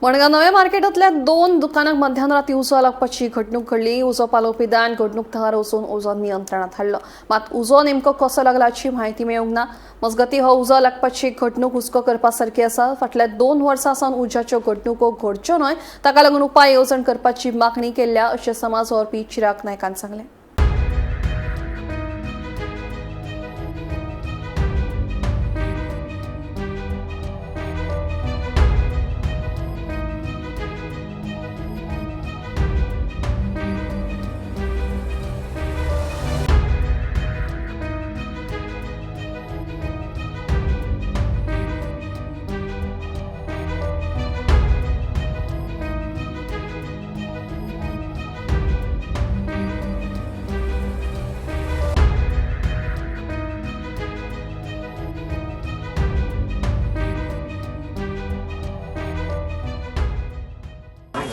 मडगांव नव्या मार्केटांतल्या दोन दुकानांक मध्यान राती उजो लागपाची घडणूक घडली. उजो पालोवपी दळान घडणूक थळार वचून उजो नियंत्रणात हाडलो. मात उजो नेमको कसो लागला हाची म्हायती मेळूंक ना. मजगतीं हो उजो लागपाची घडणूक हुस्को करपा सारकी आसा. फाटल्या 2 वर्सां सावन उज्याच्यो घडणुको घडच्यो न्हय ताका लागून उपाय येवजण करपाची मागणी केल्या अशें समाज वावुरपी चिराग नायकान सांगलें.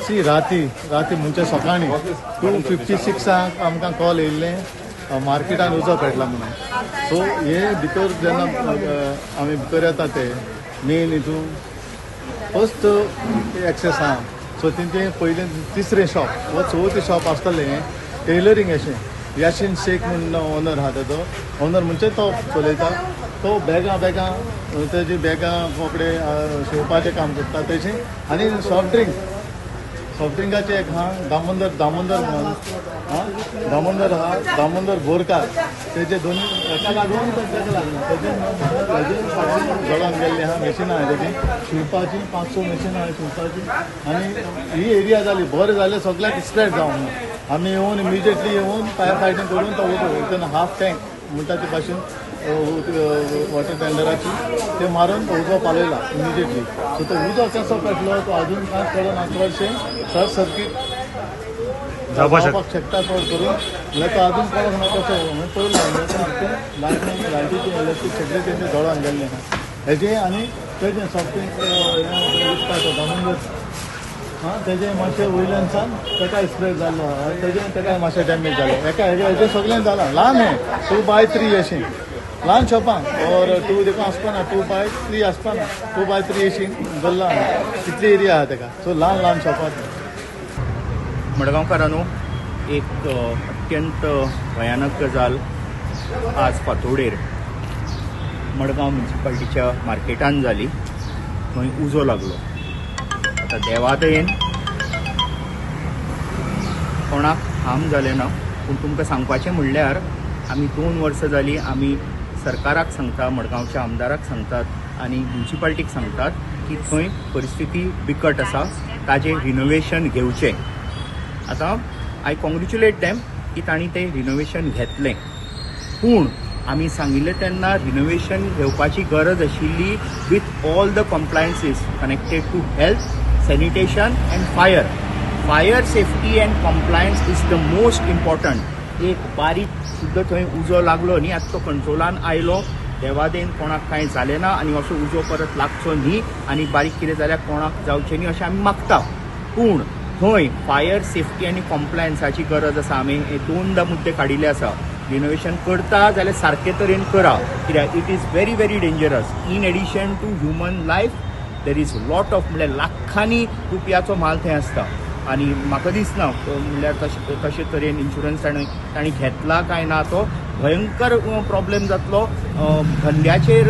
सी राती राती म्हणजे सकाळी 2:56 आमकां कॉल येयल्लें मार्केटान उजो पेटला म्हणून. सो हे भितर जेन्ना आमी भितर येता ते मेन हितून फर्स्ट एक्सेस आहा. सो तेंचे पयलें तिसरें शॉप व चवथें शॉप आसतलें टेलरींग अशें याशीन शेख म्हूण ओनर आहा. तेजो ओनर म्हणजे तो चलयता. तो बॅगां बॅगां तेजी बॅगां कपडे शिंवपाचें काम करता तेजें. आनी सॉफ्ट ड्रिंक सॉफ्ट ड्रिंकाचे एक हा दामोदर दामोदर म्हणून हा दामोदर हा दामोदर बोरकार तेजे दोनी हेका लागून तेका लागून तेजे हेजे फाटल्यान जळोन गेल्ले आहा मॅशिनां आहा तेजी शिंवपाची 5-6 मॅशिनां आहा शिंवपाची. आनी ही एरिया जाली बरें जालें सगळ्याक स्प्रेड जावंक ना. आमी येवन इमिजिएटली येवन फायर फायटींग करून तो उजो हाफ टँक म्हणटा ते भाशेन वॉटर टेंडराची ते मारून उजो पालयला इमिजिएटली. सो तो उजो कसो पेटलो तो अजून कांयच कळना. चडशें शॉर्ट सर्कीट जावपाक शकता चड करून म्हणल्यार तो अजून कळोंक ना कसो पयलो लायट लायटीचे इलेक्ट्रीक सगळें तेंचे जळोन गेल्लें आहा हेजें. आनी तेजें सॉफ्ट ड्रिंक विकता तो दामोदर हां तेजें मातशें वयल्यान सान तेका स्प्रेड जाल्लो आहा तेजें तेका मातशें डॅमेज जालें. एका हेजें सगळें जालां ल्हान हें 2x3 अशें ल्हान शॉपां और 2 देखून आसपाना 2x3 आसपाना 2x3 अशी गल्ला तितली एरिया आहा तेका. सो ल्हान ल्हान शॉपां. मडगांवकारांनो, एक अत्यंत भयानक गजाल आज फांतोडेर मडगांव म्युनिसिपाल्टीच्या मार्केटान जाली. थंय उजो लागलो. आतां देवा दयेन कोणाक हार्म जालें ना, पूण तुमकां सांगपाचें म्हणल्यार आमी 2 वर्सां जालीं आमी सरकाराक सांगता, मडगांवच्या आमदाराक सांगतात आनी म्युनिसिपाल्टीक सांगतात की थंय परिस्थिती बिकट आसा, ताजें रिनोवेशन घेवचें. आतां I congratulate them की तांणी तें रिनोवेशन घेतलें, पूण आमी सांगिल्लें तेन्ना रिनोवेशन घेवपाची गरज आशिल्ली with all the compliances connected to health, sanitation and fire. Fire safety and compliance is the most important. एक बारीक सुद्दां थंय उजो लागलो न्ही, आतां तो कंट्रोलान आयलो देवादेन, कोणाक कांय जालें ना आनी असो उजो परत लागचो न्ही आनी बारीक कितें जाल्यार कोणाक जावचें न्ही अशें आमी मागता. पूण थंय फायर सेफ्टी आनी कॉम्प्लायन्साची गरज आसा. आमी हे 2दा मुद्दे काडिल्ले आसा. रिनोवेशन करता जाल्यार सारके तरेन करा, कित्याक it is very very dangerous. In addition to human life there is lot of म्हणल्यार लाखांनी रुपयाचो म्हाल थंय आसता. आनी म्हाका दिसना म्हणल्यार तशे तरेन इन्शुरन्स तांणी घेतला काय ना, तो भयंकर प्रॉब्लेम जातलो, धंद्याचेर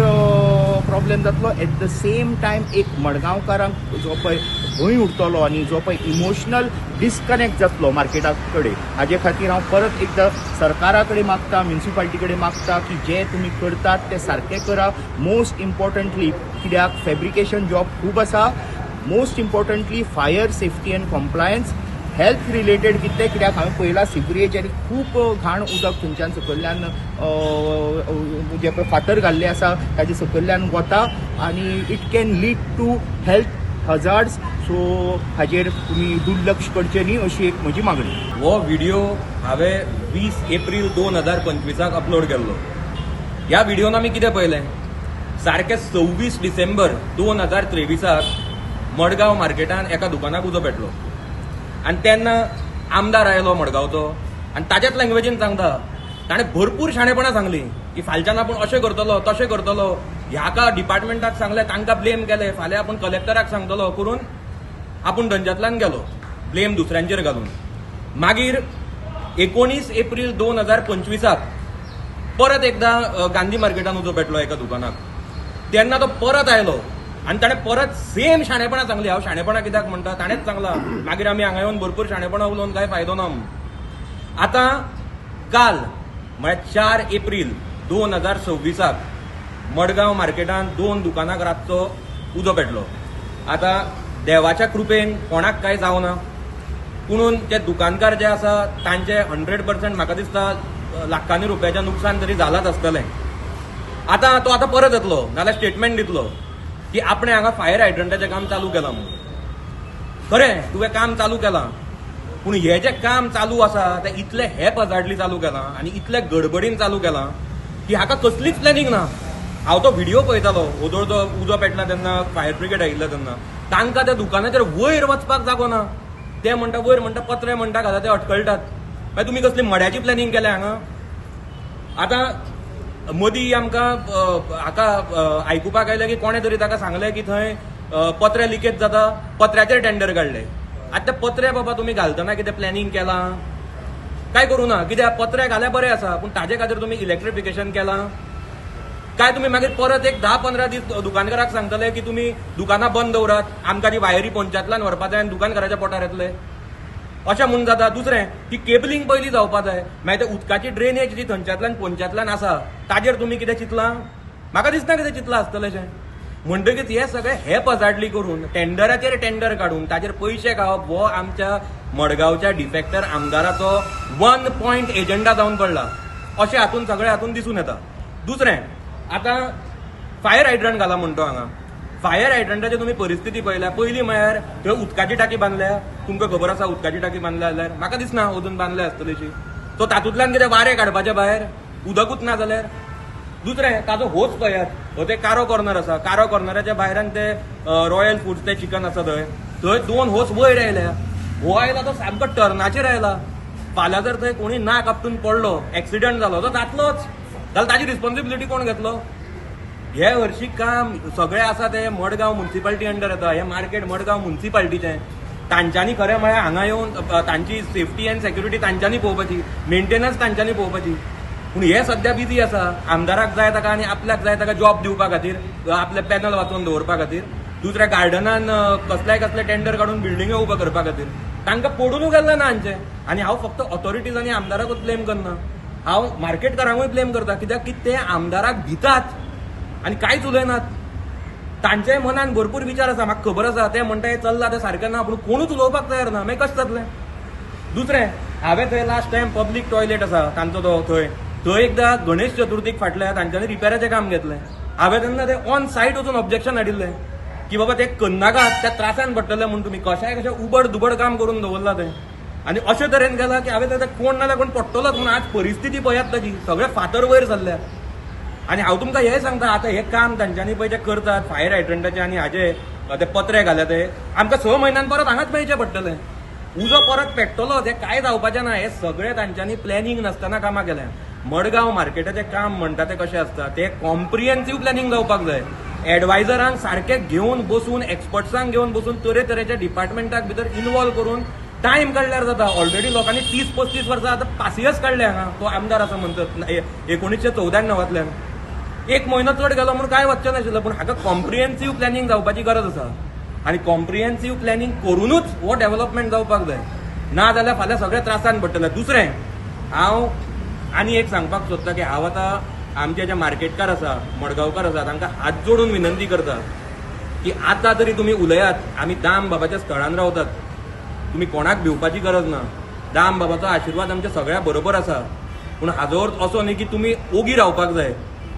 प्रॉब्लेम जातलो. एट the same time एक मडगांवकारांक जो पळय भंय उरतलो आनी जो पळय इमोशनल डिस्कनेक्ट जातलो मार्केटा कडेन. हाजे खातीर हांव परत एकदां सरकारा कडेन मागता, म्युनिसिपाल्टी कडेन मागता की जे तुमी करतात ते सारकें करा. मोस्ट इम्पॉर्टंटली कित्याक फेब्रिकेशन जॉब खूब आसा. Most importantly fire safety and compliance, health related कितें, कित्याक हांवें पळयलां सिवरेज आनी खूब घाण उदक थंयच्यान सकयल्यान जे पळय फातर घाल्ले आसा ताजे सकयल्यान वता आनी it can lead to health hazards. So हाजेर तुमी दुर्लक्ष करचें न्ही अशी एक म्हजी मागणी. हो व्हिडिओ हांवें 20 एप्रील 2025 अपलोड केल्लो. ह्या व्हिडिओन आमी कितें पळयलें, सारकें 26 डिसेंबर 2023 मडगांव मार्केटान एका दुकानाक उजो पेटलो आनी तेन्ना आमदार आयलो मडगांवचो आनी ताज्याच लँग्वेजीन सांगता, ताणें भरपूर शाणेपणां सांगली की फालच्यान आपूण अशें करतलो तशें करतलो, ह्याका डिपार्टमेंटाक सांगलें, तांकां ब्लेम केलें, फाल्यां आपूण कलेक्टराक सांगतलो करून आपूण थंयच्यांतल्यान गेलो ब्लेम दुसऱ्यांचेर घालून. मागीर 19 एप्रील 2025 परत एकदां गांधी मार्केटान उजो पेटलो एका दुकानाक. तेन्ना तो परत आयलो आनी ताणें परत सेम शाणेपणां सांगली. हांव शाणेपणां कित्याक म्हणटा, ताणेंच सांगलां. मागीर आमी हांगा येवन भरपूर शाणेपणां उलोवन कांय फायदो ना. आतां काल म्हळ्यार 4 एप्रील 2026 मडगांव मार्केटान 2 दुकानाक रातचो उजो पेटलो. आतां देवाच्या कृपेन कोणाक कांय जावना, पुणून ते दुकानकार जे आसा तांचे 100% म्हाका दिसता लाखांनी रुपयाचें नुकसान तरी जालांच आसतलें. आतां तो आतां परत येतलो नाल्यार स्टेटमेंट दितलो की आपणें हांगा फायर हायड्रंटाचें काम चालू केलां म्हणून. खरें तुवें काम चालू केलां, पूण हें जें काम चालू आसा तें इतलें हेपहजार्डली चालू केलां आनी इतले गडबडीन चालू केलां की हाका कसलीच प्लॅनिंग ना. हांव तो व्हिडिओ पळयतालो, ओदोळ तो उजो पेटला तेन्ना फायर ब्रिगेड आयिल्ले तेन्ना तांकां त्या दुकानाचेर वयर वचपाक जागो ना. ते म्हणटा वयर म्हणटा पत्रे म्हणटा घाला ते अटकळटात. मागीर तुमी कसली मड्याची प्लॅनिंग केल्या हांगा? आतां मदीं आमकां हाका आयकुपाक आयलें की कोणें तरी ताका सांगलें की थंय पत्रे लिकेज जाता, पत्र्याचेर टेंडर काडले. आतां ते पत्रे बाबा तुमी घालतना कितें प्लॅनिंग केलां काय करूं ना? कित्याक पत्रे घाल्यार बरें आसा, पूण ताजे खातीर तुमी इलेक्ट्रिफिकेशन केलां काय? तुमी मागीर परत एक 10-15 दीस दुकानकाराक सांगतले की तुमी दुकानां बंद दवरात, आमकां ती वायरी पोंच्यातल्यान व्हरपा जाय आनी दुकानकाराच्या पोटार येतले अशें म्हूण जाता. दुसरें ती केबलिंग पयलीं जावपा जाय, मागीर ते उदकाची ड्रेनेज जी थंयच्यांतल्यान पोंच्यातल्यान आसा ताजेर तुमी कितें चिंतलां? म्हाका दिसना कितें चिंतलां आसतलें. म्हणटकीच हे सगळे हेपहजार्डली करून टेंडराचेर टेंडर काडून ताजेर पयशे खावप हो आमच्या मडगांवच्या डिफेक्टर आमदाराचो 1 पॉयंट एजंडा जावन पडला अशें हातून सगळें हातून दिसून येता. दुसरें आतां फायर हायड्रंट घाला म्हणटा हांगा. फायर हायड्रंटाची तुमी परिस्थिती पळयल्या. पयलीं म्हळ्यार थंय उदकाची टाकी बांदल्या, तुमकां खबर आसा उदकाची टाकी बांदल्या जाल्यार म्हाका दिसना अजून बांदल्या आसतलीशी. सो तातूंतल्यान कितें वारें काडपाचें भायर उदकूच ना जाल्यार. दुसरें ताजो होच पळयात, हो ते कारो कॉर्नर आसा, कारो कॉर्नराच्या भायरान ते रॉयल फुड्स ते चिकन आसा थंय, थंय 2 होस वयर आयल्या. हो आयला तो सामको टर्नाचेर आयला. फाल्यां जर थंय कोणी नाक आपटून पडलो, एक्सिडंट जालो तो जातलोच, जाल्यार ताजी रिस्पॉन्सिबिलिटी कोण घेतलो? हे हरशीं काम सगळें आसा तें मडगांव मुन्सिपाल्टी अंडर येता. हें मार्केट मडगांव मुन्सिपाल्टीचें. तांच्यांनी खरें म्हळ्यार हांगा येवन तांची सेफ्टी अँड सेक्युरिटी तांच्यांनी पळोवपाची, मेंटेनन्स तांच्यांनी पळोवपाची. पूण हे सद्या बिजी आसा, आमदाराक जाय ताका आनी आपल्याक जाय ताका जॉब दिवपा खातीर, आपलें पॅनल वाचोवन दवरपा खातीर, दुसऱ्या गार्डनान कसल्याय कसले टेंडर काडून बिल्डिंग्यो उब्यो करपा खातीर. तांकां पडूनूच गेल्लें ना हांचें. आनी हांव फक्त ऑथॉरिटीज आनी आमदाराकूच ब्लेम करना, हांव मार्केटकारांकूय ब्लेम करता, कित्याक की ते आमदाराक भितात आनी कांयच उलयनात. तांच्याय मनान भरपूर विचार आसा, म्हाका खबर आसा. ते म्हणटा हें चल्लां तें सारकें ना, पूण कोणूच उलोवपाक तयार ना. मागीर कशें जातलें? दुसरें हांवें थंय लास्ट टायम पब्लीक टॉयलेट आसा तांचो तो थंय थंय एकदां गणेश चतुर्थीक फाटल्या तांच्यांनी रिपेराचें काम घेतलें. हांवें तेन्ना ते ऑन सायट वचून ऑब्जेक्शन हाडिल्लें की बाबा ते करनाकात, त्या त्रासान पडटले म्हूण तुमी कशाय कशें उबड दुबड काम करून दवरलां तें. आनी अशे तरेन गेलां की हांवें तें कोण ना कोण पडटलोच म्हूण. आज परिस्थिती पळयात ताजी, सगळे फातर वयर सरल्या. आनी हांव तुमकां हें सांगता, आतां हें काम तांच्यांनी पळय जें करतात फायर हायड्रंटाचें आनी हाजे ते पत्रे घाल्या ते आमकां 6 म्हयन्यान परत हांगाच मेळचें पडटलें. उजो परत पेट्टलो, तें कांय जावपाचें ना. हें सगळें तांच्यांनी प्लॅनिंग नासतना कामां केल्या. मडगांव मार्केटाचें काम म्हणटा तें कशें आसता, तें कॉम्प्रिहेन्सीव प्लॅनिंग जावपाक जाय. एडवायजरांक सारकें घेवन बसून, एक्सपर्ट्सांक घेवन बसून, तरेतरेच्या डिपार्टमेंटाक भितर इनवॉल्व करून टायम काडल्यार जाता. ऑलरेडी लोकांनी 30-35 वर्सां आतां पासियस काडले हांगा. तो आमदार आसा म्हणटात 1994 एक म्हयनो चड गेलो म्हूण कांय वचचें नाशिल्लें, पूण हाका कॉम्प्रिहेन्सीव प्लॅनिंग जावपाची गरज आसा. आनी कॉम्प्रिहेन्सीव प्लॅनिंग करुनूच हो डेव्हलपमेंट जावपाक जाय, ना जाल्यार फाल्यां सगळे त्रासान पडटले. दुसरें हांव आनी एक सांगपाक सोदता की हांव आतां आमचे जे मार्केटकार आसा, मडगांवकार आसा, तांकां हात जोडून विनंती करता की आतां तरी तुमी उलयात. आमी दाम बाबाच्या स्थळान रावतात, तुमी कोणाक भिवपाची गरज ना. दाम बाबाचो आशिर्वाद आमच्या सगळ्या बरोबर आसा. पूण हाजो अर्थ असो न्ही की तुमी ओगी रावपाक जाय.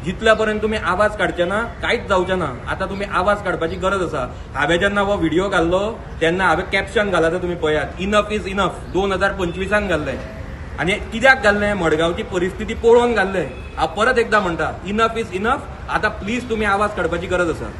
जितल्या पर्यंत तुमी आवाज काडचे ना कांयच जावचें ना. आतां तुमी आवाज काडपाची गरज आसा. हांवें जेन्ना हो व्हिडिओ घाल्लो तेन्ना हांवें कॅप्शन घाला तें तुमी पळयात, इनफ is enough 2025 घाल्लें. आनी कित्याक घाल्लें? मडगांवची परिस्थिती पळोवन घाल्लें. हांव परत एकदां म्हणटा, इनफ is enough. आतां प्लीज तुमी आवाज काडपाची गरज आसा.